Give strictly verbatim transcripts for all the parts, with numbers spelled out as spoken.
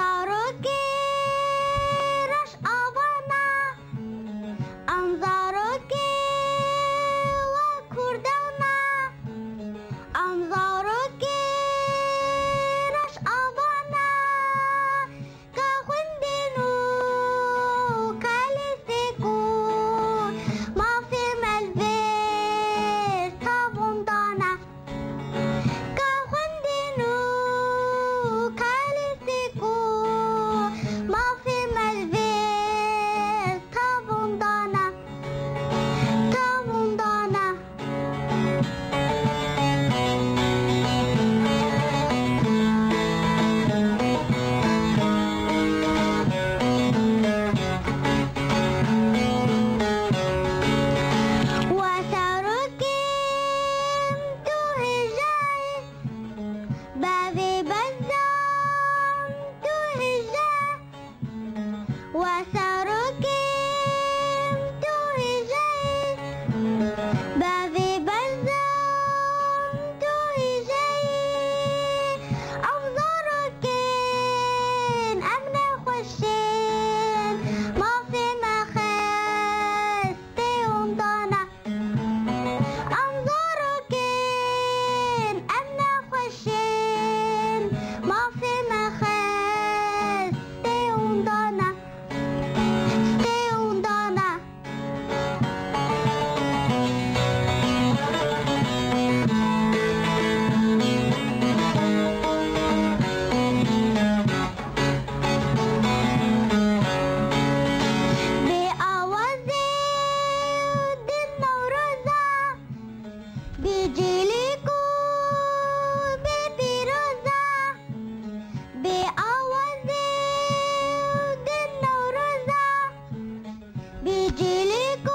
Zarokê reş avana, em zarokê we kurdan e. Em zarokê reş avana, ka xwendin û ka lîstik û mafê me li vê tavûn dane. Ka xwendin û ka lîstik û mafê me li vê tavûn dane. Tavûn dane. We serokê tu hêja yî, bavê bezdan tu hêja. We serokê tu hêja yî, bavê bezdan tu hêja yî. Em zarokên, em nexweşên, mafê me xestê û dane. Em zarokên, em nexweşên, mafê me xestê û dane. Stê û dane. Bê awazê û din Newroza, bê cîlîk û bê pîroza, bê awazê û din Newroza, bê cîlîk û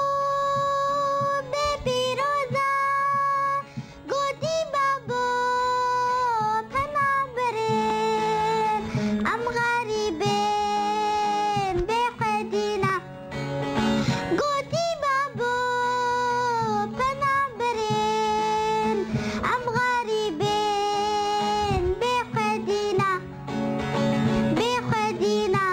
bê pîroza. Gotî babo, pena birên, em xerîbên bê xwedî ne. Gotî babo, pena birên, em xerîbên bê xwedî ne. Bê xwedî ne.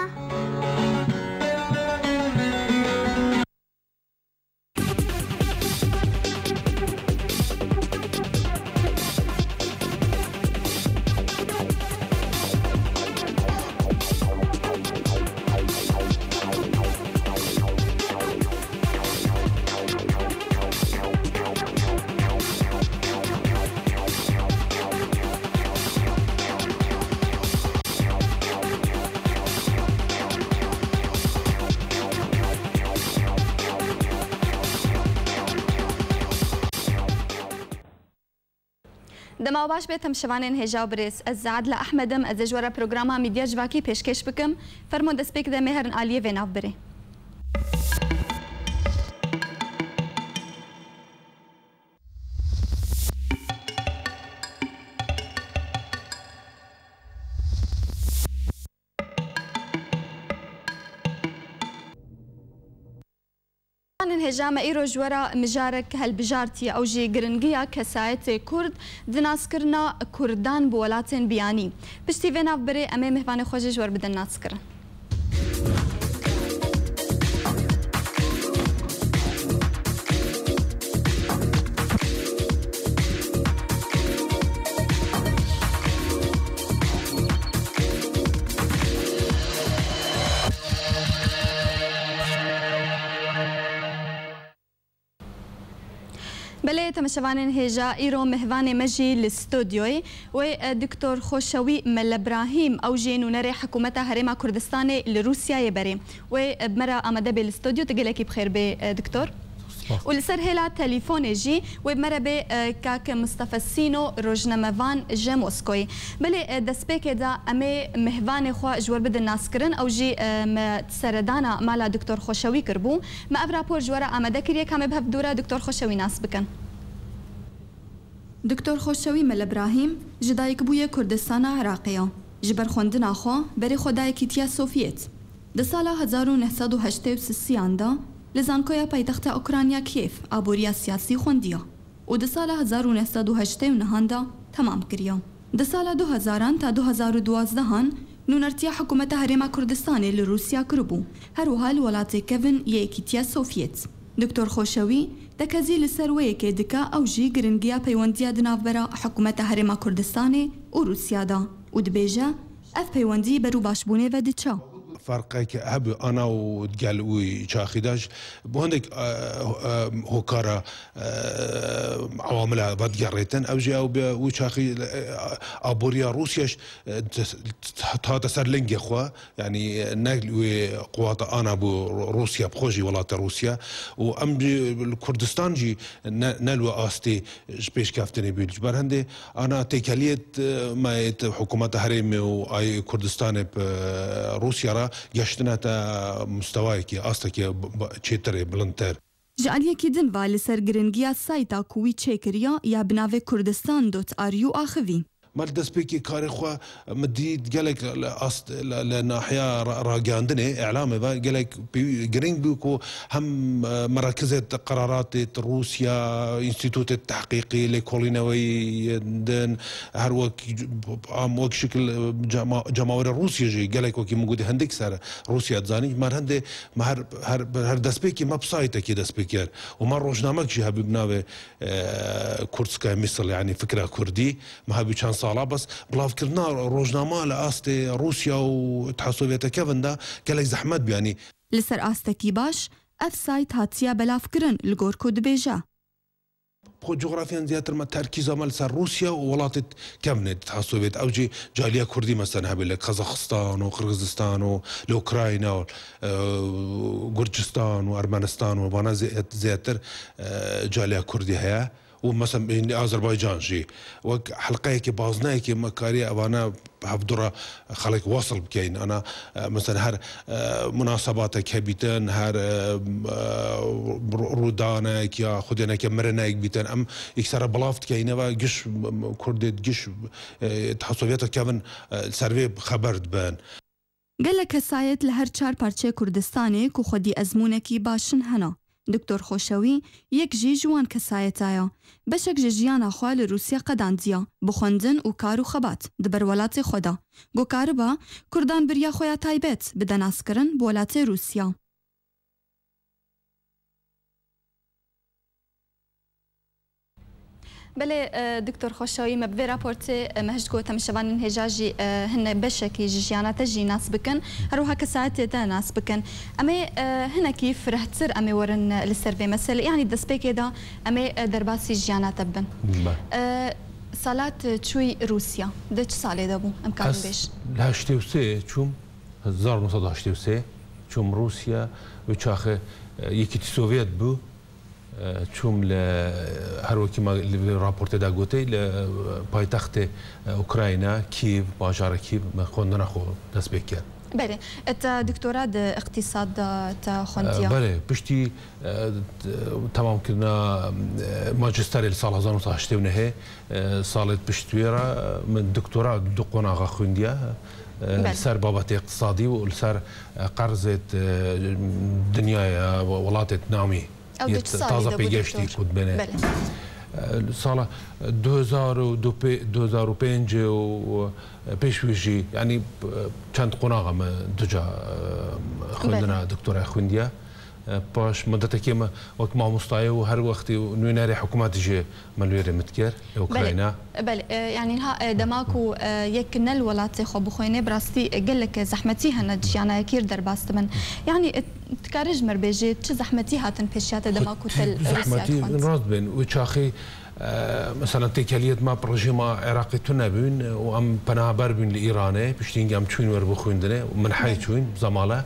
Dema baş be, temşevanên hêja û birêz. Ez Adile Ehmed im, ez ê ji we re programa Medya Civakî pêşkêş bikim. Fermo destpêk de em ê herin aliyê vê navbirê. Hêja me îro ji we re mijarek helbijartiye, ew jî giringiya kesayetê Kurd di naskirina Kurdan bi welatên biyanî. Piştî vê navbirê em ê mêvanê xwe jî ji we re bidin naskirin. Belê, temeşevanên hêja, îro mihvanê me jî li stûdyoyê. Wê, e, Doktor Xoşewî Melebrahîm, ew jî nûnerê Hikûmeta Herêma Kurdistanê li Rûsyayê berê. Wê, e, bi me re amade bê li stûdyo, tu gelekî bi xêr bê, e, Doktor. Spas. Û li ser hêla telîfonê jî wê bi me re bê, e, kak Mistefe Sîno, rojnamevan ji Moskoyê. Belê, e, destpêkê de em ê mihvanê xwe ji we re bidin naskirin. Ew jî, e, me seredana mala Doktor Xoşewî kiribû. Me ev rapor ji we re amade kiriye, ka me bi hev dû re Doktor Xoşewî nas bikin. Doktor Xoşewî Melebrahîm ji dayikbûyê Kurdistana Iraqê ye. Ji ber xwendina xwe berê xwe da Yekîtiya Sovyet. Di sala hezar û neh sed û heştê û sisiyan de li Zankoya paytexta Ukrayna Kiev aboriya siyasî xwendiye û di sala hezar û neh sed û heştê û nehan de temam kiriye. Di sala du hezaran ta du hezar û duwazdehan Nûnertiya hikûmeta Herêma Kurdistanê li Rûsya kiribû, her wiha li welatê kevin yê Yekîtiya Sovyet. Doktor Xoşewî tekezî li ser wê yekê dike, ew jî giringiya peywendiya di navbera hikûmeta Herêma Kurdistanê û Rûsya de û dibêje, ev peywendî berûbaşbûnê ve diçe. Ferqek hebû ana û digel wî çaxî de ji bo hindek, e, e, hokara, e, ewamila vedigerêtin. Ew jî ew bi wî çaxî, e, aboriya Rûsya ji, e, t-, t-, hate ser lingê xwe, yanî ne li wê quwata ana bû Rûsya, bi xwe jî welatê Rûsya û em jî li Kurdistan jî ne, ne li wê astê ji pêşkeftinê bû. Ji ber hindê ana têkeliyê, e, me yê hikûmeta herêmê û ay Kurdistanê bi Rûsya re geştine te mustewayekî, astekî b-, b-, çêtir ê, bilindtir. Ji aliyekî din ve li ser giringiya sayta ku wî çêkiriya ya bi navê Kurdistan dot R U axivî. Me li destpêkê karê xwe, me dît gelek li ast, li, li nahiya ra-, ragihandinê, îlamê ve gelek pêwî-, giring bû ku hem, e, merakizê te qeraratê te Rûsya, înstîtûtê tehqîqî, lêkolîneweyên din, her wek c-, am wek şikil, e, cema-, cemawerê Rûsya jî gelek wekî min gotî hindik ser Rûsya dizanî. Me hindê, me her, her, her destpêkê me bi saytekî dest pê kir. Û me rojnamek jî hebû bi navê, e, Kurdskaya Misl, yanî fikra kurdî. Me hebû çend sala bes bilavkirina rojnama li astê Rûsya û Îtiha Sovyete kevin de gelek zehmet bû, yanî. Li ser astekî baş, ev sayt hatiye belavkirin, li gor ku dibêje. Xwe coxrafiyan zêdetir me terkîza me li ser Rûsya û welatê kevnê Îtiha Sovyet. Ew jî caliya kurdî, meselen, hebê li Kazaxistan û Qirgizistan û li Ukrayna û, e, Gurcistan û Ermenistan û vana zê-, zêdetir, e, caliya kurdî heye. Û, meselen, ên Azerbaycan jî wek helqeyekê, bazneyekê me kariye evane hevdû re xelek wesil bikeyin. Ana, e, mesela her, e, munasebatek hebîtin, her, e, e, rû-, rûdanek ya xwedê neke mirinek bîtin, em yekser re belav dikeyin ve giş, m-, m-, Kurdê giş, e, Îtiha Sovyeta kevin, e, ser vê xeber dibin. Gelek kesayet li her çar parçeyê Kurdistanê ku xwedî ezmûnekî baş in hene. Doktor Xoşewî yek jî ji wan kesayeta ye. Beşek ji jiyana xwe li Rûsya qedandiye, bi xwendin û kar û xebat di ber welatê xwe de, ku kariba Kurdan bi riya xwe ya taybet bide naskirin bi welatê Rûsya. Belê, e, Doktor Xoşewî, me bi vê raportê, e, me hişt ku temaşevanên hêja jî, e, hine beşekî ji jiyana te jî nas bikin, her wiha kesayetê te nas bikin. Em ê, e, hinekî firehtir em ê werin, e, li ser vê meselê. Yanî destpêkê de em ê, e, derbasî jiyana te bibin. Be. E, Salat, e, çûyî Rûsya. Di çi salê de bû? Em karin bêjin. Ez li heştê û sê çûm, hezar neh sed û heştê û sê çûm Rûsya, wê çaxê, e, Yekîtî Sovyet bû. E, çûm li, her wekî me li vê raportê de gotê, li, e, paytextê, e, Ukrayna, Kîv, bajara Kîv, me xwendina xwe dest pê kir. Belê. E, te doktora di îqtîsad de te xwendiya? E, belê. Piştî, e, t-, temamkirina, e, majisterê li sala hezar neh sed heştê û nehê, e, salê pişt wê re min doktora du qonaxa xwendiya, e, Belê. li ser babetê îqtisadî û li ser, e, qerzê, e, dinyaya, welatê namî. Ew di çi salî taze de bû, pêgeştî doktor? Ku dibêne. Belê. E, sala du hezar û du pê-, du hezar û pêncê û, e, pêş wî jî, yanî, e, çend qonaxa me duca, e, xwendina Belê. doktora xwendiye. E, paş mudetekê me wek mamostayê û her wextî nûnerê hikûmetê jî me li wê rê mit kir, li Ukrayna. Belê, belê. E, yanî niha, e, dema ku, e, yek ne li welatê xwe bixwîne, bi rastî, e, gelek zehmetî hene, jiyana yekî derbas dibin. Yanî, e, dikarî ji me re bêjî, çi zehmetî hatin pêşiya te dema ku te li Rûsya dixwend? Rast bên, wê çaxê, e, mesela têkeliyet me bi rejîma Iraqê tune bûn û em penaber bûn li Îranê, piştî hingê em çûn wer bixwîndinê û min hey Belê. çûn, zemale.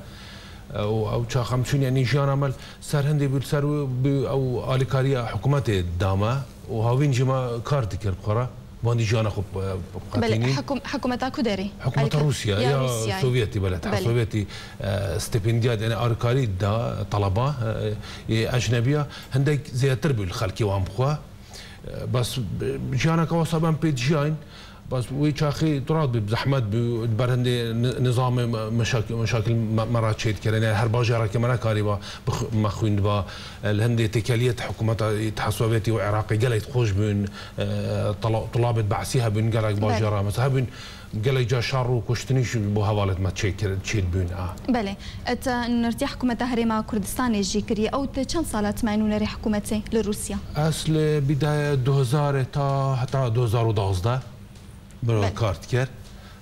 E, û ew çax em çûn, yanî jiyana me li ser hindê bû, li ser wê bû ew alîkariya hikûmetê da me û hawîn jî me kar dikir bi xwe re. Bandî jiyana xwe bi, bi Belê, qetînî. Hikûm-, hikûmeta ku derê? Hikûmeta Alîkar-, Rûsya, ya ya Rûsyayê. Sovyetî, belê, Belê. Sovyetî, e, stipendiyat, yanî alîkarî da talaba, e, yê ecnebiya, hindek zêdetir bû li xelkê wan bi xwe. E, bes, e, jiyaneke wesa ben pê dijiyayîn, Bes wê çaxî tu radibî bi zehmet bû, di ber hindê ni-, nizamê me-, meşak-, meşakil me, me re çêdikirine. Her bajareke me nekarîba bix-, me xwîndiba. Li hindê têkeliye hikûmeta Îtihad Sovyetî û Iraqê gelek xweş bûn. E, tala-, tulabê Be'sî hebûn gelek Belê. bajara. Mesela hebûn gelek ca şer û kuştinî jî bo hevalêt me çêkir-, çêdibûn. A. Belê. Te nirtiya hikûmeta Herêma Kurdistanê jî kiriye. Ew te çend sala time nûnerê hikûmetê li Rûsya? Ez li bîdaya du hezarê ta heta du hezar û duwazdeh bi Belê. kar dikir.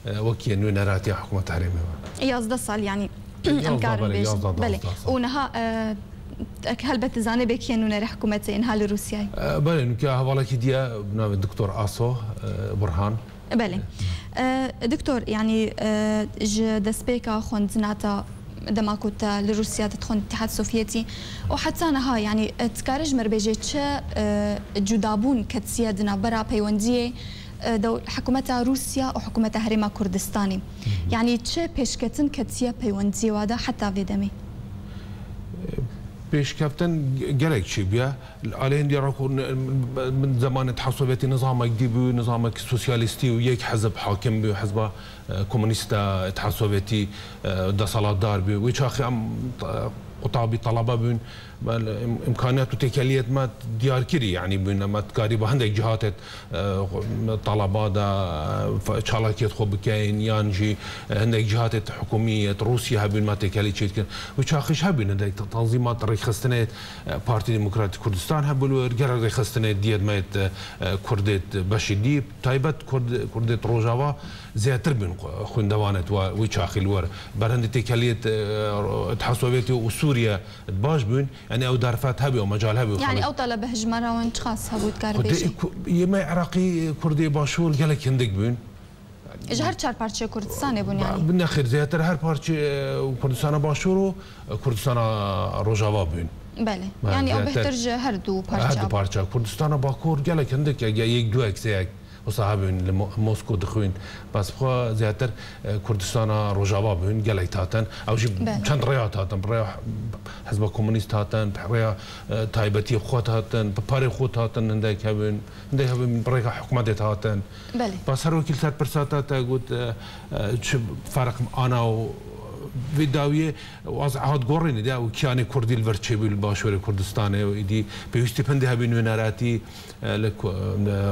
E, wekî nûneratiya hikûmeta herêmê me. Yazdeh sal, yanî, Yazdeh, em karin belê, bêjin. yazdeh, Belê. duwazdeh sal. Û niha, e, ek helbet dizanê bê kî nûnerê hikûmetê niha li Rûsyayê? E, belê, nûke hevalekî diye bi navê Doktor Aso, e, Burhan. Belê. E, Doktor, yanî, e, ji destpêka xwendina te dema ku te li Rûsya dixwend Îtihad Sovyetî û heta niha, yanî, e, dikare ji me re bêje çi, e, cudabûn ketiye di navbera peywendiyê, e, dew-, hikûmeta Rûsya û hikûmeta Herêma Kurdistanê? Yanî çi pêşketin ketiye peywendiyê wa de heta vê demê? Pêşkeftin gelek çêbûye. Li alê hindî re ku ni-, min zemanê Îtihad Sovyetî nizamek dî bû, nizamek sosyalîstî û yek hizb hakim bû, hizba, e, komunîst a Îtihad Sovyetî, e, deselatdar bû. Wê çaxê em, e, qutabî talebe bûn. Bel, im-, îmkaniyat û têkeliyet me diyar kirî, yanî bûn, me dikarî bi hindek cihatêt, e, talaba da, e, fe-, çalakiyet xwe bikeyin, yan jî, e, hindek cihatêt hikûmî yêt Rûsya hebûn, me têkelî çêdikin. Wê çaxî jî hebûn hindek te-, tanzîmat rêkxistinê, e, Partî Demokratîk Kurdistan hebû li wir, gelek rêkxistinê diyêt me yêt, e, Kurdêt beşî dî, taybet Kurd-, Kurdêt Rojava zêdetir bûn xwe-, xwîndevanêt wa-, wî çaxî li wir. Berhindê têkeliyêt, e, Îtihad Sovyetî û Sûriye baş bûn, yanî ew derfet hebû, ew mecal hebû. Yanî ew talebe hijmara wan çiqas hebû dikare Xwedê bêjî? Ku-, yê me Iraqî Kurdê Başûr gelek hindik bûn. Ji her çar parçeyê Kurdistanê bûn, yanî? Bi nexêr, zêdetir her parçeyê, e, Kurdistana Başûr û, e, Kurdistana Rojava bûn. Belê. Belê, Yanî ew zêdetir. bêhtir ji her du parça Her du bû. parça. Kurdistana Bakur gelek hindik, e, yek du ek sê ek. Wisa hebûn li Mo-, Mosko dixwîn. Bes xwe zêdetir, e, Kurdistana Rojava bûn, gelek hatin. Ew jî Belê. çend rêya hatin. Bi rêya Hizba Komunîst hatin, bi rêya, e, taybetî xwe hatin, bi parê xwe hatin, hindek hebûn. Hindek hebûn bi rêka hikûmetê hatin. Belê. Bas her wekî li ser pirsa te, te got, e, e, çi ferq ana û vê dawiyê û az hat gorînê de û kiyanê Kurdî li vir çêbû li Başûrê Kurdistanê û êdî pêwîstî pindê hebî nûneratî, e, li ku, e,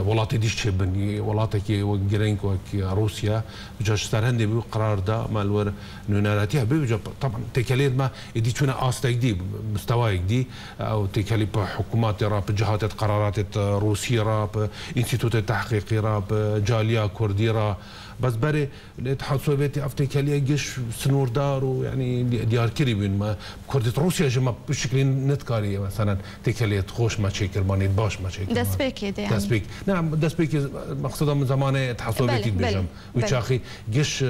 welatê dîş çêbin. Welatekî wek girîng wek Rûsya, ca ji ser hindê bû qerar da me li wir nûneratî hebî. Ca, taban têkeliyêt me êdî çûne astek dî, mistewayek dî. Ew têkelî bi hikûmetê re, bi cihatêt qeraratêt Rûsî re, bi înstîtûtê tehqîqî re, bi caliya Kurdî re. Bes berê li Îtihad Sovyetî ev têkeliye giş sinûrdar û, yanî, di-, diyarkirî bûn. Me Kurdêt Rûsya jî me bi şiklî nedikarî, meselen, têkeliyêt xweş me çêkirmanî, baş me çêkirman. Destpêkê de, yanî. Destpêk. Ne, destpêkê, meqseda min zemanê Îtihad Sovyetî Belê, dibêjim. belê. Wî Belê. çaxî giş, e,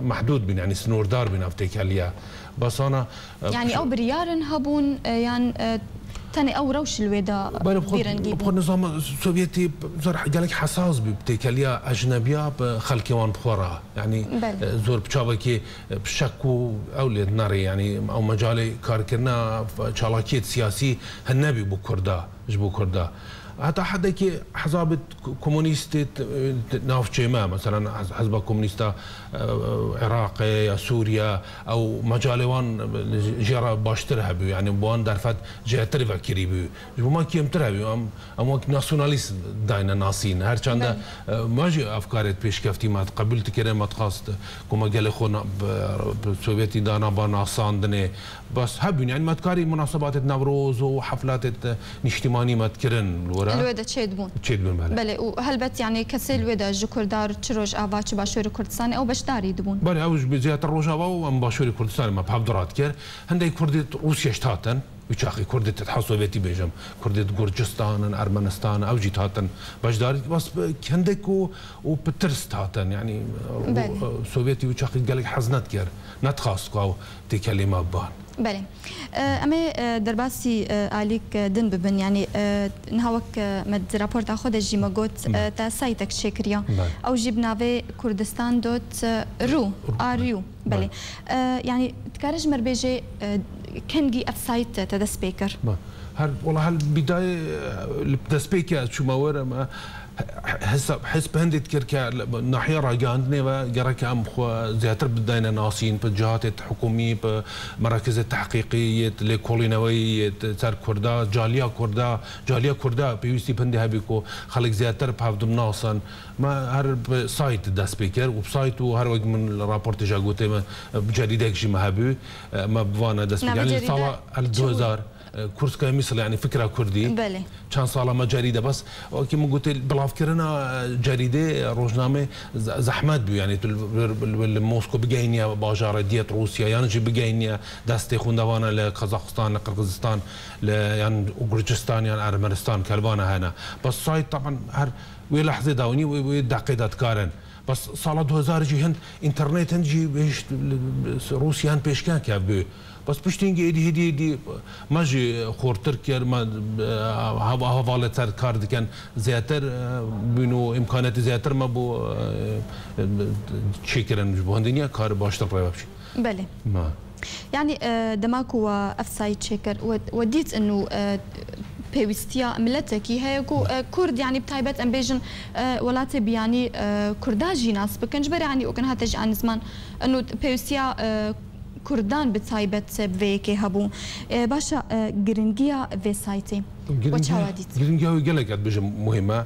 mehdûd bîn, yanî sinûrdar bîn ev têkeliya. Basana, e, Yanî ew biryarin hebûn, e, yan, e, tenê ew rewş li wê de Belê, bi xwe, bi xwe nizama Sovyetî zor gelek hesas bû, bi têkeliya ecnebiya bi xelkê wan bi xwe re. Yanî, Belê. e, zor bi çavekî, e, bi şek û ew lê nerê, yanî ew mecalê karkirina çalakiyêt siyasî hin nebî bo Kurda, ji bo Kurda. Heta hedekî hezabê k-, komunîstê t-, t-, navçê me, meselen, hez-, Hezba Komunîsta, e, Iraqê ya Sûriye, ew mecalê wan jê re baştir hebû, yanî bi wan derfet jêtir vekirî bû. Ji bo me kêmtir hebû, em, em wek nasyonalîst dayne nasîn. Her çende, Belê. e, me jî ev karê pêşkeftî me qebûl dikirin, me dixwest ku me gelê xwe na-, bi, bi Sovyetî dana ba nasandinê. Bes hebûn, yanî me dikarî munasebatê Newroz û heflatê nîştîmanî me dikirin li were. Li wê de çêdibûn. Çêdibûn, belê. Belê, û helbet, yanî, kesê li wê de ji Kurdar çi Rojava, çi Başûrê Kurdistanê, ew beşdarî dibûn. Belê, ew ji zêdetir Rojava û em Başûrê Kurdistanê me bi hev diradikir. Hindek Kurdê Rûsya jî hatin, wî çaxê Kurdê Îtihad Sovyetî bêjim, Kurdê Gurcistan in, Ermenistan, ew jî hatin beşdarî. Bes bi hindek û, û bi tirs hatin, yanî, Belê. Sovyetî wî çaxê gelek hez nedikir, nedixwast ku ew têkelî me biban. Belê. E, em ê, e, derbasî, e, alîk, e, din bibin. Yanî, e, niha wek, e, me di raporta xwe de jî me got, Belê. e, te saytek çêkiriya. Belê. Ew jî bi navê Kurdistan dot ru, Ru, R U. belê. Belê. E, yanî, dikare ji me re bêje, e, kengî ev sayt te dest pê kir? Belê. Her, wela her bîdayê, e, li destpêkê ez çûme were me, Hesab, hesb hindê dikir ke li nahiya ragihandinê ve gerek em xwe zêdetir bidayne nasîn, bi cihatê hikûmî, bi merakizê tehqîqî yê lêkolîneweyî yê ser Kurda, caliya Kurda, caliya Kurda pêwîstî bi hindê hebî ku xelk zêdetir bi hev dibinasin. Me her bi sayt dest pê kir û bi sayt û her wek min li raportê jî gotê me, bi cerîdek jî me hebû, me bi vana dest pê kir. Yanî li sala el du hezar, e, Kurskaya Misir, yani fikra Kurdî. Belê. Çend sala me cerîde bes. Wekî min gotê, bilavkirina, e, cerîdê, e, rojnamê ze-, zehmet bû. Yani tu li, li, li, li Mosko bigehîniye bajarê diyet Rûsya, yan jî bigehîniye destê xwendevana li Kazaxistan, li Qirgizistan, li, yan Gurcistan, yan Ermenistan, kelvana hene. Bes sayt taban her wê lehzê dawînî, wê, wê deqê de dikarin. Bes sala du hezar jî hind înternet hind jî hişt Rûsya hind pêşkek hev bû. Bes piştî hingî êdî hêdî êdî me jî xortir kir, me, e, heva-, hevalê ser kar dikin zêdetir, e, bûn û îmkaniyetê zêdetir me bo, e, e, çêkirin ji bo hindê niye kar baştir rê ve biçî. Belê. Ma. Yanî, e, dema ku we ev sayt çêkir, we, we dît inu, e, pêwîstiya miletekî heye ku, e, Kurd, yanî bi taybet em bêjin, e, welatê biyanî, e, Kurda jî nas bikin. Ji ber yanî okin hate ji an ziman inu pêwîstiya, e, Kurdan bi taybet bi vê yekê hebû. E, başa, e, giringiya vê saytê we çawa dît? Giringiya wê gelek ez dibêjim muhîm e.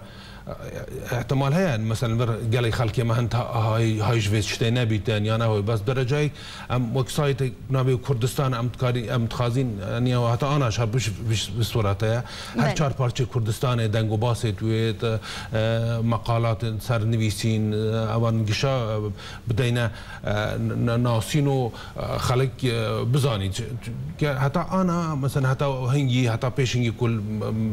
Ehtimal heye, mesela vir gelek xelkê me hin hay, hay ji vê tiştê nebîtin, yan ew, bes derecayek em wek saytek navê Kurdistan em dikarî, em dixwazîn, yanî heta ana şa biş, biş, bi surete ye. Her çar parçê Kurdistanê deng û basê tu yê, e, meqalat ser nivîsîn, e, evan gişa, e, bideyne, e, n-, n-, nasîn û, e, xelk, e, bizanî. Ç-, ç-, ke heta ana, mesela heta hingî, heta pêş hingî ku l-,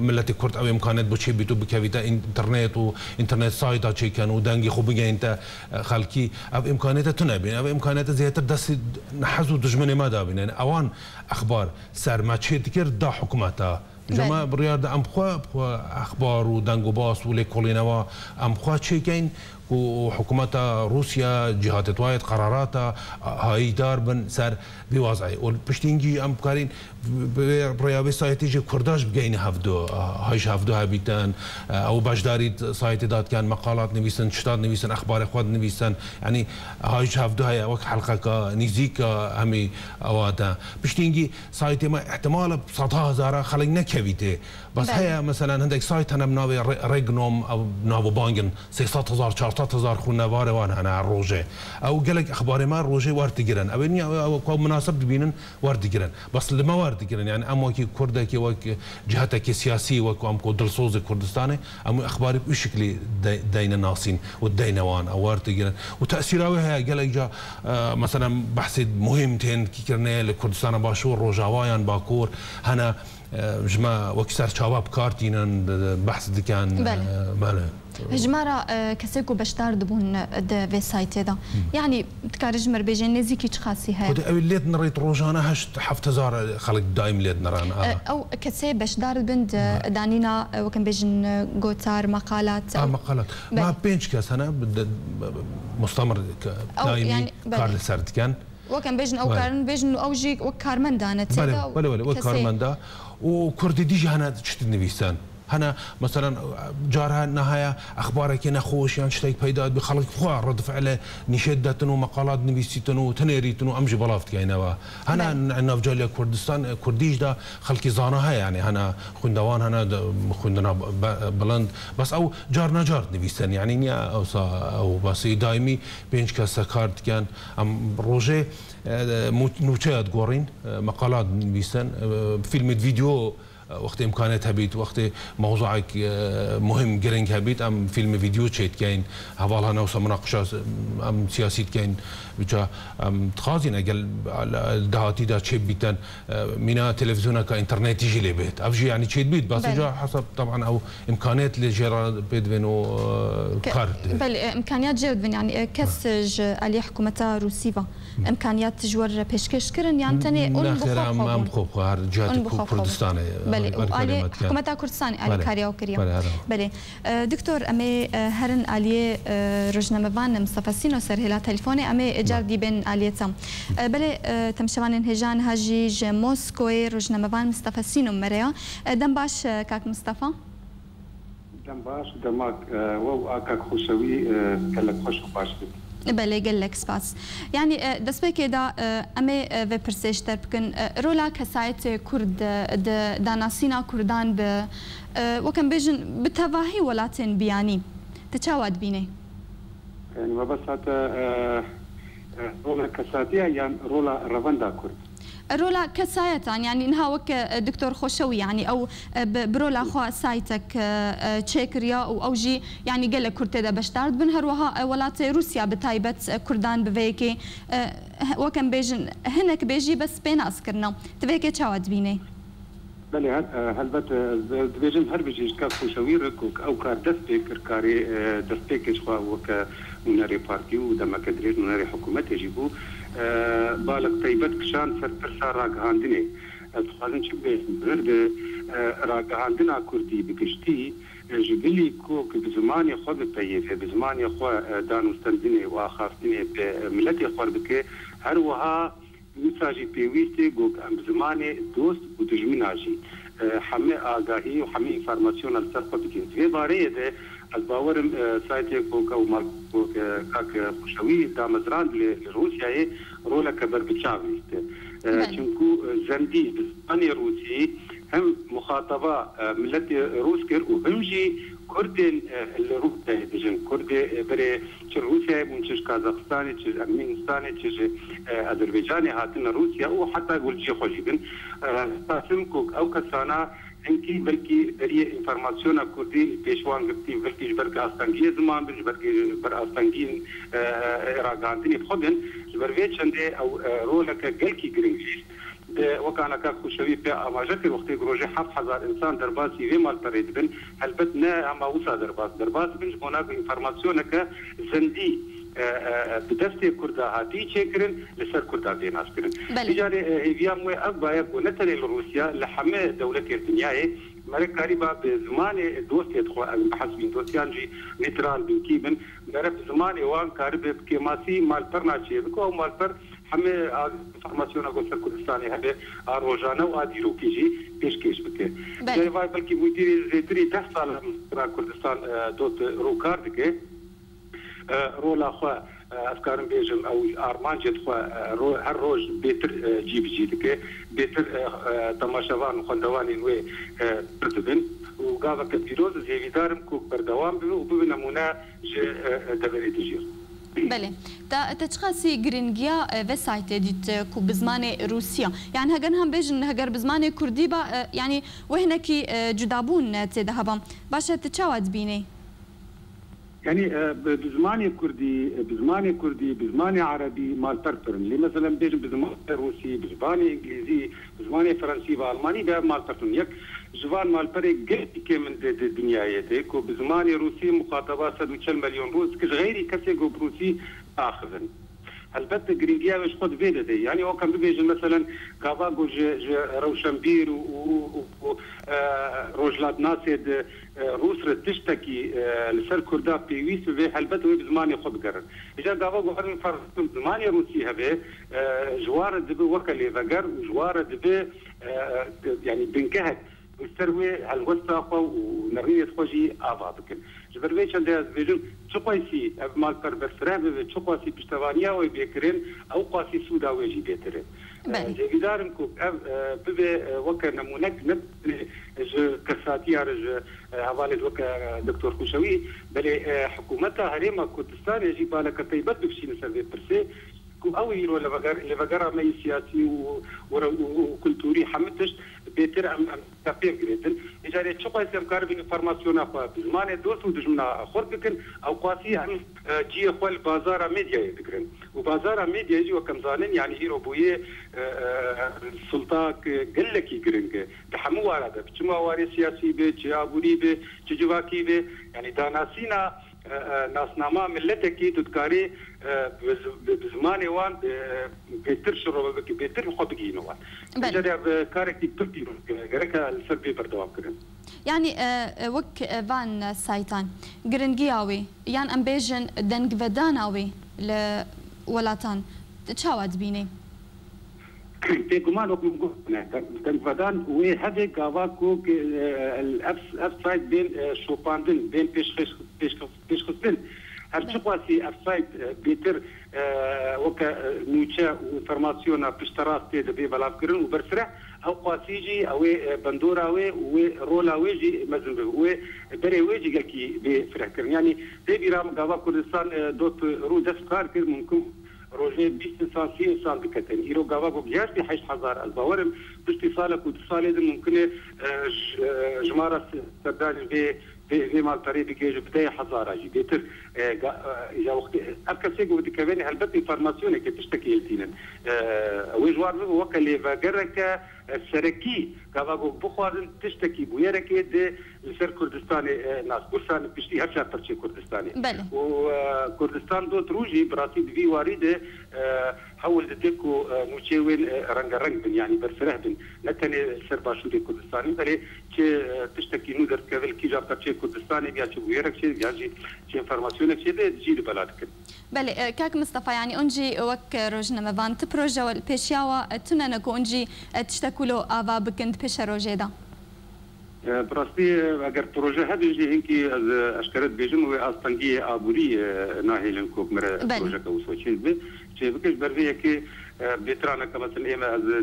miletê Kurd ew îmkanet bo çê bît û bikevîte înternet û înternet sayta çêken û dengê xwe bigeyînte, e, xelkî, ev îmkaniyete tune bîn. Ev îmkaniyete zêdetir destê hez û dijminê me dabîn. Yani ewan exbar ser me çê dikir da hikûmeta. Ji me biryar de em xwe, xwe exbar û deng û bas û lêkolînewa em xwe çêkeyn ku hikûmeta Rûsya, cîhatê wayet qerarata hayîdar bin ser vî wazayê. Û piştî hingî em bikarîn bi, bi, bi rêya vê saytê jî Kurda jî bigeyne hevdu, hay ji hevdu hebîtin, ew beşdarî saytê da dikin, meqalat nivîsin, tişta dinivîsin, exbarê xwe dinivîsin. Yanî hay ji hevdu heye, wek helqeka nîzîka hemî ewa de. Piştî hingî Saytê me ihtimal e sed hezara xelk nekevîtê. Bes heye, mesela hindek sayt hene bi navê Re-, Regnom, ew navûbang in, sê sed hezar, çar sed hezar xwînevarê wan hene her rojê. Ew gelek exbarê me rojê werdigirin. Ew ê niye, ew, ew ku minasib dibînin, werdigirin. Bes li me werdigirin. Yani em wekî Kurdekî, wek cihetekî siyasî, wek em ku dilsozê Kurdistanê, em wê exbarî bi şiklî de-, deyne nasîn û deyne wan, ew werdigirin. Û tesîra wê heye, gelek ca, e, mesela behsê muhîm tên kirinê li Kurdistana Başûr, Rojava yan Bakur hene, e, ji me wekî serçava bi kar tînin, behs dikin, Belê. e, belê. Ji me re, e, kesê ku beşdar dibûn di vê saytê de. Yanî, dikare ji me re bêje nêzîkî çiqasî heye? Xwedê ew lê dinirît rojane heşt heft hezar xelk daîm lê diniran, aha. E, ew kesê beşdar dibin di danîna, e, wekin bêjin, e, gotar, meqalat, A, ew meqalat. Belê. Ma pênc kes hene, bi de, mustamir ke-, Ew, daîmî yanî, belê. kar li ser dikin. Wekin bêjin ew Belê. karin, bêjin ew jî wek karmenda ne Belê, têda belê, belê, wek kesê karmenda. Û Kurdî dî jî hene tiştî nivîsen. Hene, meselen, cara niha ye, exbarekî nexweş yan tiştek peyda dibî, xelk xwe redfi'le nîşet detin û meqalat nivîsîtin û tinêrîtin û em jî belav dikeyneve. Hene Belê. n-, navcaliya Kurdistan, Kurdî jî de xelkî zana heye, yani hene xwîndewan hene de, xwîndina be-, bilind. Bes ew car necar nivîsin, yani niye ewsa ew bes ê daîmî pênc kes kar dikin. Em rojê, e, mû-, nûçeya digorin, e, meqalat nivîsin, e, fîlmê video Wextê îmkaniyet hebît, wextê mewzuek, e, muhim, giring hebît, em fîlmê vîdeo çêdikeyn, heval hene wisa munaqişa, em siyasî dikeyn, wisa em dixwazîn, egel li dahatî de çêbîtin, e, mîna televîzyoneka înternetî jî lê bêt. Ev jî, yanî, çêdibît. Bes Belê. Ca hesab, teban, ew îmkaniyet lê jê re pê divên û, e, Ke-, kar divên. Belê, e, îmkaniyet jê re divên, yanî, e, kes Belê. ji aliyê hikûmeta Rûsî ve. Îmkaniyat ji we re pêşkêş kirin, yan tenê hûn bi Nexêr, xwe em, xwe em bûn? xwe bi xwe, her Hûn cihê bi xwe bi xwe bûn. Kurdistanê, Belê, û alî hikûmeta Kurdistanê alîkariya we kiriye. Belê, her. Belê. E, Doktor, em ê, e, herin aliyê, e, rojnamevan Mistefa Sîno ser hêla telefonê, em ê car dî bên aliyê te. E, belê, e, temşevanên hêja niha jî ji Moskoyê rojnamevan Mistefa Sîno me re ya. E, dem baş, e, kak Mistefa. Baş, dema, e, we û a kak Xoşewî, e, gelek xweş û baş bit. Belê, gelek spas. Yanî, e, destpêkê de, e, em ê, e, vê pirsê ji te bikin. E, rola kesayetê Kurd, e, di danasîna Kurdan bi, e, wek em bêjin, bi tevahî welatên biyanî, tu çawa dibînî? Yanî, mebesta te, e, e, rola kesatiya yan rola revenda Kurd? Rola kesayetan, yanî niha wek, e, Doktor Xoşewî, yanî ew, e, bi, bi rola xwe saytek, e, e, çêkiriya û ew jî, yanî gelek Kurd tê de beşdar dibin. Her wiha, e, welatê Rûsya bi taybet, e, Kurdan bi vê yekê, e, he-, wek em bêjin, hinek bê jî bes pênaskirina. Tu vê yekê çawa dibînî? Belê, he-, e, helbet, e, ez dibêjim her bijî ji kak Xoşewî re ku ew kar dest pê kir, karê, e, destpêkê ji xwe weke nûnerê partî û demeke dirêj nûnerê hikûmetê jî bû. E, balek taybet kişand ser pirsa ragihandinê. Ez dixwazim çi bibêjim, vir bi, e, ragihandina Kurdî bi giştî, e, ji bilî ku, ku bi zimanê xwe bipeyivê, bi zimanê xwe, e, danûstendinê û axaftinê bi, e, miletê xwe bike, her wiha Wisa jî pêwîst e ku em bi zimanê dost û dijmina jî, e, hemî agahî û hemî înformasyona li ser xwe bigihînin. Di vê bareyê de ez bawer im, e, saytê ku ew mal ku, e, kak Xoşewî damezrand li, li Rûsyayê roleke berbiçav lîst e. E, Belê. Çimku, e, zendî bi zimanê rûsî hem muxataba, e, miletê rûs kir û him jî Kurdên, e, li Rûsyayê dijin. Kurdê, e, berê çi Rûsyayê bûn, çi ji Kazaxistanê, çi ji Ermenistanê, çi ji, e, Azerbaycanê hatine Rûsya û heta gulciyê xwe jî bin. E, ez dixwazim ku ew kesana hinkî belkî deriyê înformasyona Kurdî pêş wan girtî, belkî ji ber astengiyê ziman bin, ji ber, ber astengiyên, e, e, ragihandinê bi xwe bin. Ji ber vê çendê ew, e, roleke gelkî giring lîst. Di wekana kak Xoşewî pê amaje kir, wextê ku rojê heft hezar însan derbasî vê malperê dibin, helbet ne hema wisa derbas, derbas dibin, ji bona ku înformasyoneke zendî, e, e, e, bi destê Kurda hatî çêkirin, li ser Kurda tê naskirin. Belê. Vî carê, e, hêviya min wê ev baye ku ne tenê li Rûsya, li hemî dewletên dinyayê, mere karîba bi zimanê dostê xwe, em bihesibîn dostiyan jî nîtral bin, kî bin, mere bi zimanê wan karibe bi kêmasî malperna çêbike û ew malper hemî a înformasyona ku ser Kurdistanê hebe, a rojane û a dîrokî jî pêşkêş bike. Belê. Cayê vay belkî mûdîrê zêtirî deh sal em Kurdistan, e, dot ro kar dike. E, rola xwe, e, ez karim bêjim, ew armancê xwe, e, ro-, her roj bêtir, e, cî bi cî dike, bêtir, e, e, temaşevan û xwendevanên wê, e, pir dibin. Û gaveke pîroz ez hêvîdar im ku berdewam bibe û bibe nemûne ji, e, e, deverê dijî. Belê. Te, te çiqasî giringiya, e, vê saytê dît, e, ku bi zimanê rûsî ya? Yani heger niha bêjin, heger bi zimanê kurdî ba, e, yani wê hinekî, e, cudabûn, e, tê de heba. Baş e, tu çawa dibînî? Yani, e, bi, bi zimanê kurdî, e, bi zimanê kurdî, bi zimanê erebî malper pir in. Lê mesela bêjin bi zimanê rûsî, bi zimanê îngilîzî, bi zimanê fransî ve almanî ve malper pir in. Yek ji van malperê gelekî kêm in di, di dinyayê de ku bi zimanê rûsî muxataba sed û çel milyon rûs dike, ji xeyrî kesê ku bi rûsî naxivin. Helbet giringiya wê ji xwe di vê de de. Yani wek em bibêjin, meselen, gava ku ji, ji rewşenbîr û, û, û, û, e, rojhilatnasê di, e, rûs re tiştekî, e, li ser kurda pêwîst bibe, helbet wê bi zimanê xwe bigerin. Îcar gava ku ev înformasyon bi zimanê rûsî hebe, e, ji wan re dibe weke lêveger û ji wan re dibe, e, e, yani bingehek li ser wê helwesta xwe û nerînê xwe jî ava bikin. Ji ber vê çendê ez dibêjim, çiqasî ev malper berfireh bibe, çiqasî piştevaniya wê bê kirin, ew qasî sûda wê jî bêtir e. Belê. Ez hêvîdar im ku ev, e, bibe, e, weke nemûnek ne tenê ji kesatiya re, ji, e, hevalê weke, e, Doktor Xoşewî, belê, e, hikûmeta Herêma Kurdistanê jî baleke taybet bikişîne ser vê pirsê, ku ew îro li veger-, li vegera me yî siyasî û, û, û, û kulturî hemî tişt bêtir em, em pê girêtin. Îcarê çiqasî em karibin înformasyona xwe bi zimanê dost û dijmina xurt bikin, ew qasî em, e, cihê xwe li bazara medyayê digirin. Û bazara medyayê jî wek em zanin, yanî îro bûye, e, e, sultak, e, gelekî giring e. Di hemû wara de, çima warê siyasî be, çi aborî be, çi civakî be, yanî danasîna e, e, nasnama miletekî tu dikarî, e, bi z-, bi, bi zimanê wan, e, bêtir şirove bikî, bêtir xwe bigihîne wan. Belê. Îcar ev, e, karekî pir pîroz e, gerek e li ser vê berdewam kirin. Yanî, e, e, wek, e, van, e, saytan, giringiya wê, yan em bêjin dengvedana wê li welatan, tu çawa dibînî? Bêguman wek min got, dengvedan wê hebe gava ku, e, ev, ev sayt bên, e, şopandin, bên pêşxist-, pêşxist-, pêşxistin. Her çi qasî ev sayt, e, bêtir, e, weke, e, nûçe û înformasyona pişterast tê de bê belavkirin û bersireh, ew qasî jî ew ê, e, bendora wê û wê rola wê jî mezin bibe. Wê berê wê jî gelkî bê firehkirin. Yanî tê bîra min gava Kurdistan, e, dot rû dest kar kir, mumkin rojê bîst însan, sî însan diketin. Îro gava ku gihaştî heşt hezar, ez bawer im piştî salek û du salê de mumkin e, e, j-, e, jimara se-, serdanên vê, vê, vê malperê bigihêje bi deh hezara jî bêtir. E, ga-, e, ya wextê ev kesê ku dikevin helbet înformasyonekê tiştekî hiltînin. E, wê ji wan bibe weke lêvegereke, e, serekî, gava ku bixwazin tiştekî bûyerekê di li ser Kurdistanê, e, nas, Kurdistanê piştî her çar perçê Kurdistanê. Belê. Û, e, Kurdistan dot rû jî bi rastî di vî warî de, e, hewl dide ku, e, nûçeyên wê, e, rengereng bin, yanî berfireh bin. Ne tenê li ser başûrê Kurdistanê, belê çi, e, tiştekî nû derdikeve li kîja perçeyê Kurdistanê, ya çi bûyerek çê, ya jî çi înformasyonek çê de, jî li bela dikin. Belê, e, kak Mistefa, yanî hûn jî wek, e, rojnamevan ti proje we li pêşiya we, e, tune ne ku hûn jî, e, tiştek wilo ava bikin di pêşerojê de? E, bi rastî, e, eger proje hebe jî hinkî ez, e, eşkere dibêjim, wê astengiyê aborî, e, nahêlin ku bi me re Belê. projeke wisa çê bibe. Çê bike ji ber vê yekê, e, bêtiraneke mesela ême ez, e,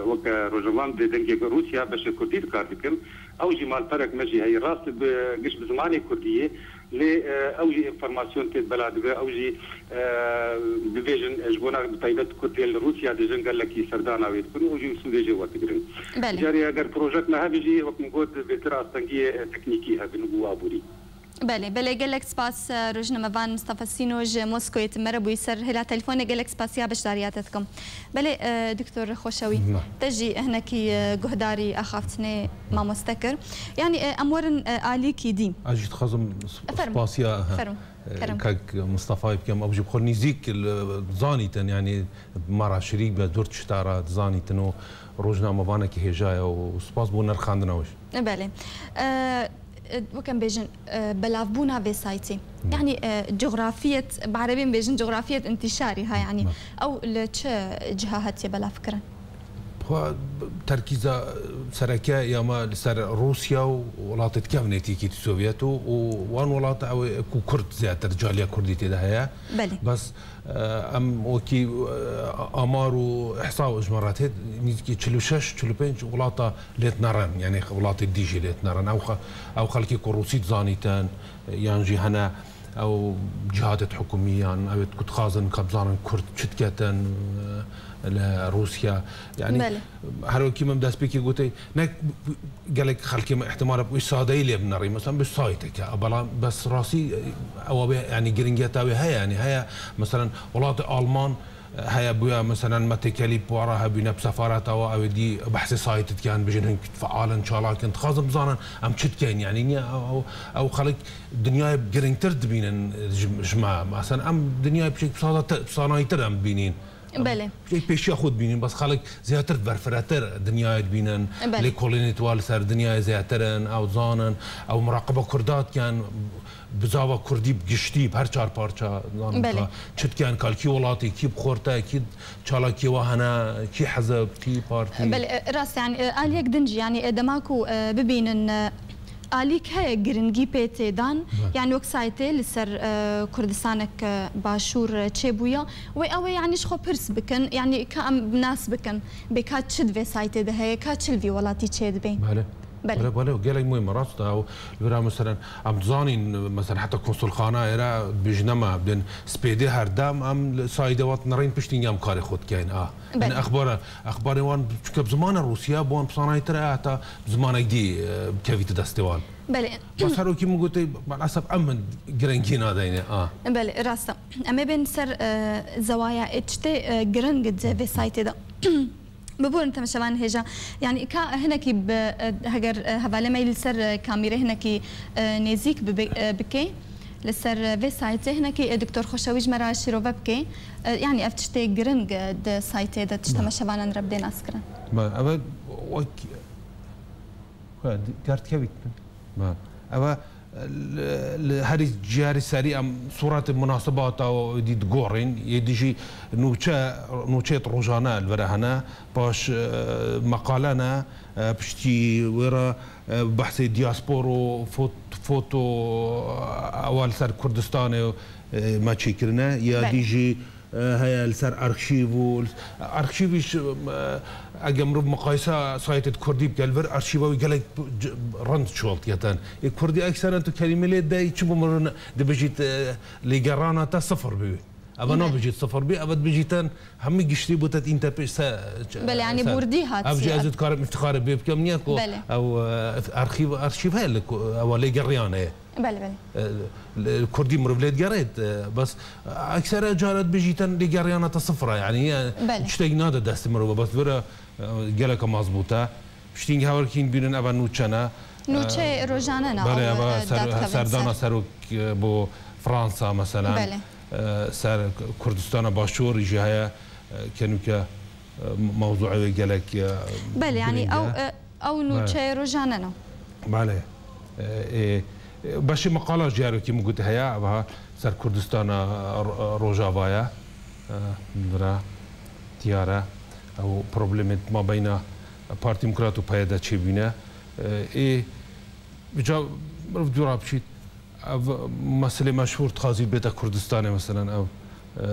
weke rojnamevan dê dengê Rûsya beşê Kurdî dikar dikim. Ew jî malperek me jî heye. Rast bi giş bi zimanê Kurdî ye. Lê, e, ew jî înformasyon tê bela dibe, ew jî, e, bibêjin, e, ji bona bi taybet Kurdê li Rûsya dijin gelekî serdana wê dikin û jî sûdê jê werdigirin. Belê. Carê eger projek me hebe jî, wek min got, bêtir astengiyê, e, teknîkî hebin û aborî. Belê, belê, gelek spas, e, rojnamevan Mistefa Sîno ji Moskoyê tu me re bûyî ser hêla telefonê, gelek spasiya beşdariya te dikim. Belê, e, Doktor Xoşewî, Ma. te jî hinekî, e, guhdarî axaftinê mamoste kir. Yanî, e, em werin, e, alîkî dî. Ez jî dixwazim sp-, Fermo. spasiya, he, Fermo. e, Kerem. kak Mistefayê bikim. Ew jî bi xwe nîzîk li zanîtin, yanî me re şirîk be, dor tişta re dizanîtin û rojnamevanekî hêja ye û spas bo nirxandina wê jî. Belê. E, e, wek em bêjin, e, belavbûna vê saytê. Hı. Yanî, e, cografiyet, bi erebî em bêjin cografiyet intîşarî ha, yanî Hı. ew li çi ciha hatiye belavkirin? Xwe terkîza sereke ya me li ser Rûsya û welatê dikevin Yekîtî Sovyet û, û wan welat ew ê ku Kurd zêdetir, caliya Kurdî tê de heye. Belê. Bes, e, em wekî, e, amar û ihsa ji me re tê, nîzikî çil û şeş, çil û pênc welata lê dinerin, yanî welatê dî jî lê dinerin. Ew xe-, ew xelkê ku Rûsî dizanîtin, yan jî hene ew cihatê hikûmî, yan ew ê ku dixwazin ka bizanin Kurd çi diketin, e, li Rûsya. Yanî Belê. her wekî min destpêkê gotê, ne gelek xelkê me ihtimal e wî sadeyî lê binerî, mesela bi sayteke, bela bes rastî, e, ew wê, yanî giringiyeta wê heye, yanî heye, mesela welatê Alman, e, heye bûye, mesela me têkelî bi wara hebûne bi sefareta we, ew ê dî behsê saytê dikin, bijin hin feal in, çalak in, dixwazin bizanin em çi dikeyn, yanî niye ew, ew, ew xelk dinyayê giringtir dibînin ji, ji me. Mesela em dinyayê pişek bi sada te-, bi sanayîtir em dibînin. Belê. Pişek pêşiya xwe dibînin, bes xelk zêdetir berfiretir dinyayê dibînin. Belê. Lêkolînê twa li ser dinyayê zêdetir in, ew dizanin, ew muraqeba Kurda dikin, bizava Kurdî bi giştî, bi her çar parça, zanin Belê. ka çi dikin, kal kî welatê, kî bi xorte, kî çalakiyê wa hene, kî hizib, kî partî. Belê, e, rast, yanî, e, aliyek din jî, yanî, e, dema ku, e, bibînin, e, alîk heye giringî pê tê dan, Belê. yanî wek saytê li ser, e, Kurdistanek, e, başûr, e, çêbûya, wê ew ê, yanî, ji xwe pirs bikin, yanî ka em nas bikin, bê ka çi di vê saytê de heye, ka çi li vî welatî çêdibê. Belê. Belê. Belê, belê, gelek muhîm e, rast e. Ew, li vira, meselen, em dizanîn, meselen, heta konsulxanayê re bijne me, bên spêdê her dem em li sayîdê wan nerîn piştî em karê xwe dikeyn, a. Belê. Yanî exbara, exbarê wan, çunke bi zimana Rûsiya, bi wan bi sanayîtir e, heta bi zimanek dî, e, kevîte destê wan. Belê. Bes her wekî min gotê, maalesef em min girengî nadeyne, a. Belê, rast e. Em ê bên ser, e, zewaya ê tiştê, e, giring di vê saytê de. Biborin temeşevan hêja. Yanî ka hinekî bi, e, heger, e, hevalê me li ser, e, kamîrê hinekî, e, nêzîk bibe, e, bike, li ser, e, vê saytê hinekî, e, Doktor Xoşewî ji me re şîrove bike. E, yanî ev tiştê giring, e, di saytê de tişt Ba. temeşevanan re bidê naskirin. Ba, ev wek, xwe, di-, derdikevît. Ba. Ev Li, li herî cî herî serî em sûretê munasebata dî digorin. Yê dî jî nûçe, nûçeyê rojane li vir hene. Paş, e, meqale ne, e, piştî wê re, e, behsê diaspor û fot-, foto, e, ewa li ser Kurdistanê, e, me çêkirine. Ya Belê. dî jî, e, heye li ser arşîv û arşîvî jî, e, eger mirov miqayese saytê di kurdî bike li vir arşîva wî gelek c-, rind çolt yeten. Ê kurdî ekseren tu kelîme lê dey çi bo mirov ne-, dibijît, e, lêgerana te sifir bî. Eva Belê. nabijît sifir bî, eva dibijîten hemî giştî bo te tîn te pêş se, Belê, yanî se. bûrdî hat Ev jî ya. ez ê dikarim îftixarê bê bikim niye ku Belê. ew, e, arşîv, arşîv heye li ku, ewa lêgeriyan heye. Belê, belê. E, li kurdî mirov lê digerêt, e, bes eksere cara dibijîten lêgeriyana te sifir e, yanî, e, Belê. tiştek nade destê mirov, bes vira, e, geleka mazbût e. Piştî hingî hevalkî hîn bînin, eva nûçe ne. Nûçe E, rojane ne, belê, ew, eva e, ser, dadkevin serdana ser. serok, e, bo Fransa, meselen. Belê. E, ser Kurdistana Başûr jî heye, e, kenûke, e, mewzûê wê gelek, e, Belê, yanî girîng ew, e. e, ew Belê. nûçe rojane ne. Belê. E, e, e, beşê meqala jî her wekî min got heye, ev ha ser Kurdistana, e, Ro-, Rojava ye. E, vira diyar e. Ew problemê di mabeyna Partî Demokrat û P Y D çêbûne. E, ê, vêca mirov dûra biçît. Ev meselê meşhûr dixwazî bête Kurdistanê, meselen, ev, e,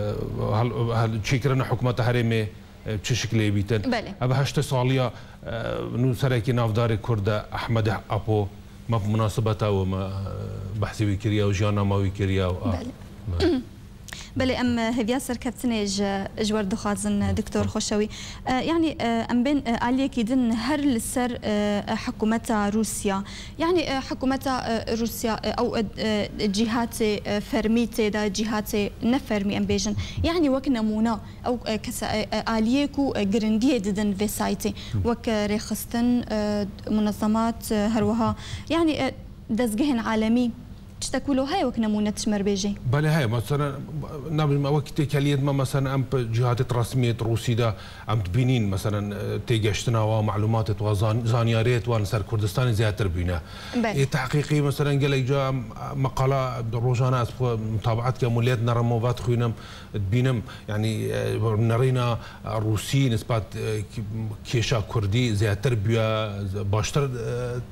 hel-, hel-, çêkirina hikûmeta herêmê, e, çi şiklê bîtin. Belê. Ev heştê saliya, e, nû serekê navdarê Kurd e, Ehmed Apo, me bi munasebeta we me, e, behsê wî kiriye û jiyannama wî kiriye û a. Belê. Belê. Belê, em, e, hêviya serkeftinê ji, ji we re dixwazin, e, Doktor Xweşewî. E, yanî, e, em bên, e, aliyekî din her li ser, e, e, hikûmeta Rûsya. Yanî, e, hikûmeta, e, Rûsya, e, ew, e, e, cîhatê, e, fermî tê de, cîhatê nefermî em bêjin. Yanî wek nemûne, ew, e, kesa-, e, e, aliyê ku, e, girindiyê didin vê saytê. Wek, e, rêxistin, e, munezemat, e, her wiha. Yanî, e, dezgehên alemî. Tiştek wilo heye wek nemûne tu ji me re bêjî? Belê heye. Mesela, nabêjim, ew wekî têkeliyê me, mesela, em bi cîhatê resmiyê Rûsî de em dibînîn, mesela, e, têgeştina wan, malûmatê wan, zan-, zanyariyê wan li ser Kurdistanê zêdetir bûne. Belê. Ê tehqîqî, mesela, gelek ca em, meqala rojane ez xwe mutabaet dikim û lê dinerim û vedixwînim, dibînim, yanî, e, nerîna Rûsî nisbat, e, kêşa Kurdî zêdetir bûye, baştir, e,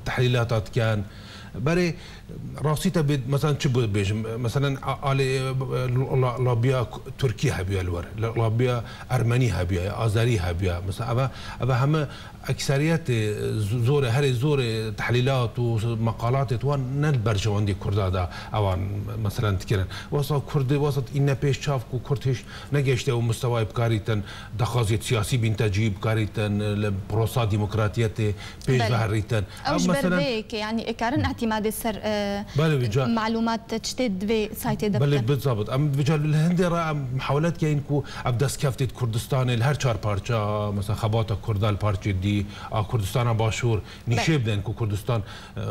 tehlîlata dikin. Berê, Rastî te bê, mesela çi bibêjim? Mesela a-, alê, e, la-, labiya Tirkî hebûye li wir, la-, labiya Ermenî hebûye, Azerî hebûye. Mesela eve, eve heme ekseriyetê, z-, zorê, herê zorê tehlîlat û meqalatê wan ne li berjewendî Kurda de ewan mesela dikirin. Wesa Kurdê, wesa îne pêş çav ku Kurd hêj negeşte û mistewayê bikarîtin daxwaziyet siyasî bîn te cî bikarîtin li prosa demokratiyetê pêş Belê. veherîtin. Ew Ev ji ber mesela vê yekê, yanî, ê karin îtîmadê ser, e, Belê, vêca malûmat tiştê di vê saytê de Belê, bikin. Bi zabit. Em vêca li hindê re em mihawele dikeyin ku ev destkeftê di Kurdistanê li her çar parça, mesela xebata Kurda li parçê dî a Kurdistana Başûr nîşê Belê. bidin ku Kurdistan, e,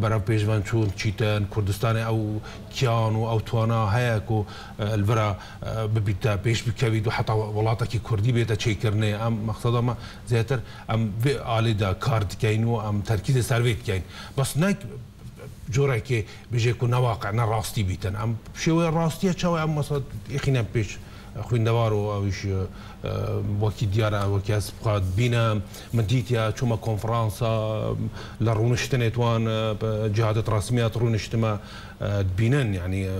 berev pêşven çûn, çîtin, Kurdistanê ew kiyan û ew twana heye ku, e, li vira, e, bibîte, pêş bikevît û heta welatekî Kurdî bête çêkirinê. Em, mexseda me zêdetir em vê alî de kar dikeyn û em terkîzê ser vê dikeyn. Bes ne corekê bêje ku ne waqe, ne rastî bîtin. Em şêwê rastiye çawa em mesela êxîne pêş xwîndewar û ew jî, e, wekî diyar e, wekî ez bi xwe dibînim, min dîtiye, çûme konferansa, li rûniştinê wan, e, bi cîhatê resmiya rûniştime, e, dibînin, yanî, e,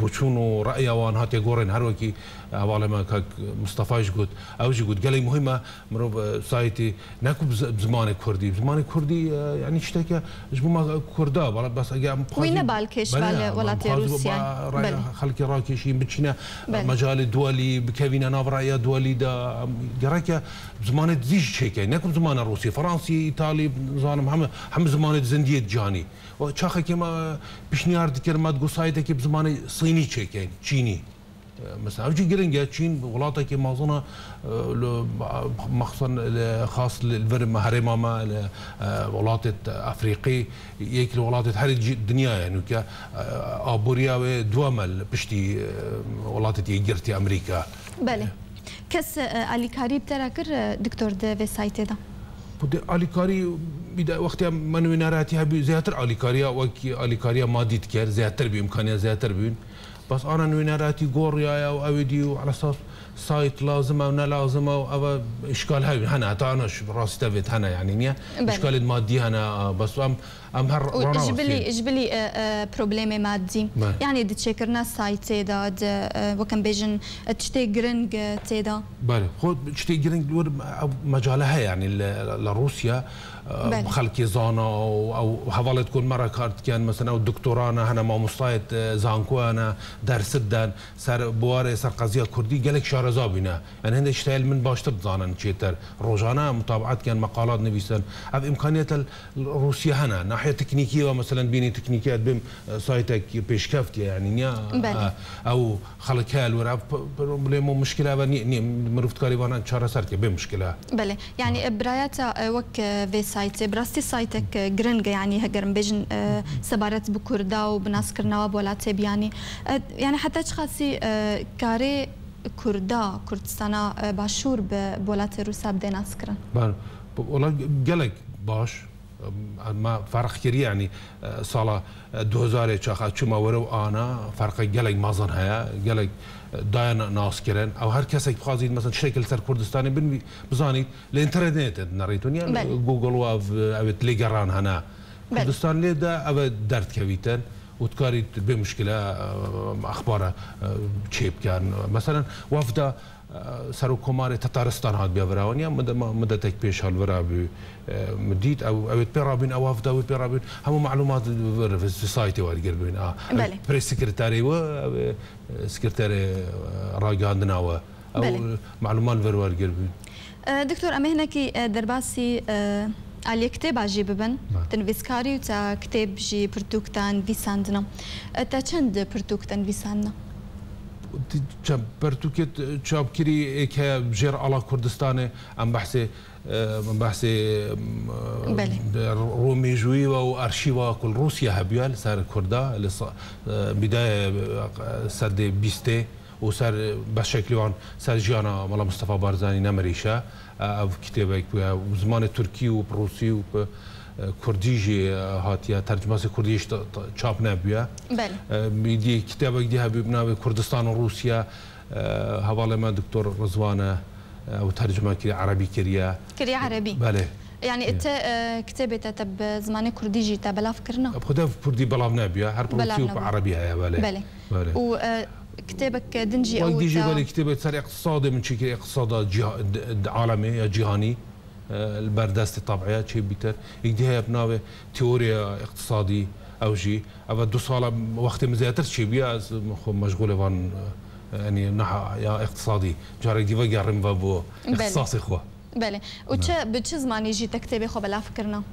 boçûn û reya wan hatiye gorên, her wekî hevalê me kak Mistefayê jî got, ew jî got, gelek muhîm e, mirov, e, saytê ne ku bi zi-, bi zimanê kurdî, bi zimanê kurdî, e, yanî tişteke ji bo me kurda, bala bes eger em Wî bixwazin ne balkêş Belê, be li em welatê bixwazin Rûsya. ba-, raya Belê. xelkê rakêşîn biçîne, Belê. mecalê duwelî, bikevîne nav raya duwelî de, em gereke bi zimanê dizî jî çêke, ne ku bi zimanê Rûsî, Fransî, Îtalî, zanim heme, heme zimanê di zindiyê di cîhanî. Û çaxekê me pişniyar dikir, me digot saytekê bi zimanê Sînî çêkeyn, Çînî. Mesela, ev jî giring e, Çîn welatekî mezin e, li, mexsusan li, xas li, li vir me, herêma me, li, e, welatê Efrîqî, yek li welatê herî cî-, dinyayê nûke, e, aboriya wê duwem e li piştî, e, welatê Yekgirtî Amerîka. Belê. Kes, e, alîkarî bi te re kir, e, doktor, di vê saytê de? Xwedê alîkarî, bir de wextê me nûnerayetî hebû, zêdetir alîkariya, wek alîkariya madî dikir, zêdetir bû, îmkaniya zêdetir bûn. Bes ana nûnerayetî goriyaye û ew ê dî û elesas sayt lazim e û ne lazim e û ev e îşkal hebû, hene, heta ana şu rastî tevêt hene, yanî niye? Belê. Îşkalên madî hene, bes em, em her Û rana ji bilî, westiyên. Ji bilî, e, e, problemê madî. Belê. Yanî di çêkirina saytê de, di, e, wek em bêjin, e, tiştê giring, e, tê de. Belê. Xwe tiştê giring li wir ev mecale heye, yanî li, li Rûsya, e, Belê. Xelkê zana û ew hevalêt ku li me re kar dikin, mesela ew doktoran e, hene mamostayêt, e, zankoyan e, ders diden, ser biwarê, ser qeziya kurdî gelek şareza bûne. Yanî hindê tiştê li min baştir dizanin çêtir. Rojane mutabaet dikin, meqalat nivîsin. Ev îmkaniyet li Rûsya hene. Nahiye teknîkî ve, mesela bînî teknîkî, ez bêm, e, saytek pêşkeft ye, yanî niye, Belê. E, ew xelk heye li wir. Ev p-, problem û muşkile ve nî-, nî-, mirov dikarî vana çareser ke bê muşkile. Belê. Yanî, e, birayeta, e, wek, e, vê saytê, bi rastî saytek, e, giring e, yanî heger em bêjin, e, sebaret bi Kurda û bi naskirina we bi welatê biyanî. E, yanî heta çiqasî, e, karê Kurda, Kurdistana, e, Başûr bi, bi welatê Rûsa bidê naskirin? Ber-, bi-, wela gelek baş. Em, me ferq kiriye, yanî, e, sala, e, du hezarê çaxa çûma were û ana ferqek gelek mezin heye, gelek, e, daye na-, naskirin. Ew her kesek bixwazît, mesela, tiştekî li ser Kurdistanê bin, bizanît, li înternetê dinerîtin, yan Belê. Google û ev, ev lêgeran hene. Belê. Kurdistan lê de ev derdkevîtin û dikarît bê muşkile, e, exbara, e, çêbikin. Mesela, wefda Serokkomarê Tataristan hat biya vira wan, ya mide-, ma-, midetek pêş hal vira bû, e, min dît, ew, ew ê pê rabîn, ew hevda wê pê rabîn, hemû malumat vir, vir saytê wergir bûn. A, Belê. Prês sekreterê we, ew, e, sekreterê, e, ragihandina we. Ew, Belê. E, malumat vir wergir bûn. E, Doktor, em ê hinekî, e, derbasî, e, aliyê kitêba jî bibin. Belê. Te nivîskarî û te kitêb jî pirtûk te nivîsandina. E, te çend pirtûk te nivîsandina? Çend pertûkê çapkirî êk heye jêr ala Kurdistanê, em behsê, em behsê, em, Belê. Ro-, mêjûyî ve û arşîva ku li Rûsya hebûye li ser Kurda, li sa-, bîdayê sedê bîstê û ser beşek li wan ser jiyana Mela Mistefa Barzanî nemirîşe. Ev kitêbek bûye û zimanê Tirkî û bi Rûsî û bi, e, Kurdî jî, e, hatiye, tercümasê Kurdî jî t-, t-, çap nebûye. Belê. E, mi dî kitêbek dî hebû bi navê Kurdistan û Rûsya, e, hevalê me Doktor Rizwan e, e, ew tercüme kiriye, erebî kiriye. Kiriye erebî. Belê. Yani Ya. te, e, kitêbê te, te bi zimanê Kurdî jî te belav kirina? Bi xwe de Kurdî belav nebûye, her bi Belav Rûsî û bi nebûye. Erebî heye, belê. Belê. Belê. Û, e, kitêbek din jî Wek ew dî jî te belê kitêbê ser iqtisadê min çêkirî, iqtisada cîha-, d-, d-, alemê ya cîhanî, e, li ber destê tabîya çêbîtir. Yek dî heye bi navê teoriya iqtisadî, ew jî. Ev du sala wextê min zêdetir çêbûye, ez xwe meşgûlê van, e, yanî niha ya iqtisadî. Carek dî vegerîm ve bo Belê. ixtisasê xwe. Belê. Û Ne. çi, bi çi zimanî jî te kitêbê xwe belav kirina?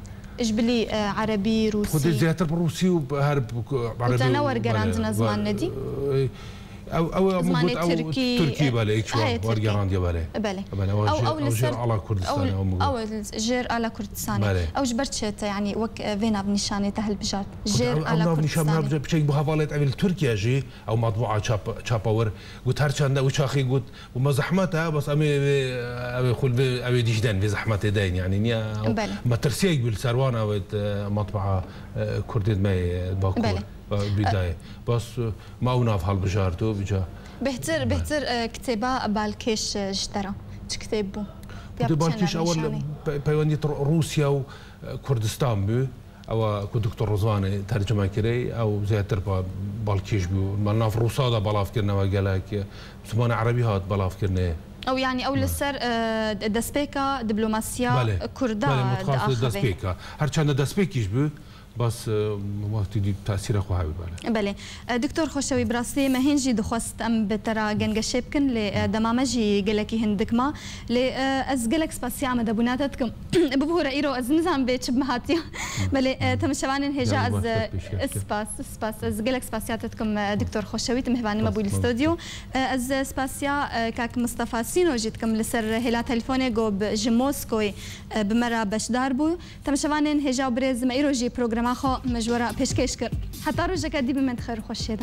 Ji bilî, e, erebî, Xwedê rûsî? zêdetir bi rûsî û bi her bi ku-, Û te erebî ne û wergerandine belê, ziman be-, nedî? e, ew, ew, ew, Zimanê min got, ew tirkî, tirkî, e, belê, hiç ayê wa-, tirkî. wergerandiye, belê. Belê. Belê, ew Ew, jê-, ew li ew jêr ser, ala Kurdistanê, ew, ew min got. ew jêr ala Kurdistanê. Belê. Ew ji ber çi te, yanî wek, e, vê navnîşanê te hilbijart? Xwedê Jêr ew, ew ala navnîşan Kurdistanê. Hilbijart, piçek bû hevalêt ew li Tirkiye jî, ew matbûa çap-, çapa wir, got her çende ew çaxî got, û me zehmet e, bes em ê vê, ew ê xwe li vê, ew ê dîjden, vê zehmetê deyn, yanî niye ew Belê. metirsiyek bû li ser wan, ew ê, e, matbaa, e, Kurdê me yê Bakur, Belê. e, bîdayê. Bes, e, me ew nav hilbijart û vîca. Bêhtir, Belê. bêhtir, e, kitêba Balkêş, e, ji te re. Çi kitêb bû? Ya Kitêb bi çend Balkêş ewil nîşanê? pe-, peywendî Rûsya û, e, Kurdistan bû. Ewa ku Doktor Rizwanê tercime kirê, ew zêdetir pa balkêş bû. Me nav Rûsa de belav kirine ve gelek, zimanê erebî hat belav kirine. Ew, yanî ew li Belê. ser, e, destpêka diplomasiya Belê. Kurda Belê, mutxas diaxive. destpêka. Her çende destpêkî jî bû, bas, e, wextî dî tesîra xwe hebî, belê. Belê. E, Doktor Xoşewî, bi rastî me hîn jî dixwest em bi te re gengeşê bikin, lê, e, dema me jî gelekî hindik ma. Lê, e, ez gelek spasiya amadebûna te dikim. Bibûre îro ez nizam bê çi bi me hatiye. Belê, e, temeşevanên hêja Ya, ez, wextek e, pêşkêş kir. spas, spas. Ez gelek spasiya te dikim, e, Doktor Xoşewî, tu mêvanî me Spas, bûyî li spas. stodyo. E, ez, e, spasiya, e, kak Mistefa Sîno jî dikim li ser hêla telefonê ku bi, ji Moskoyê, e, bi me re beşdar bû. Temeşevanên hêja û birêz, me îro jî programa xwe me ji we re pêşkêş kir. Heta rojeke dî bimên di xêr û xweşiyê de.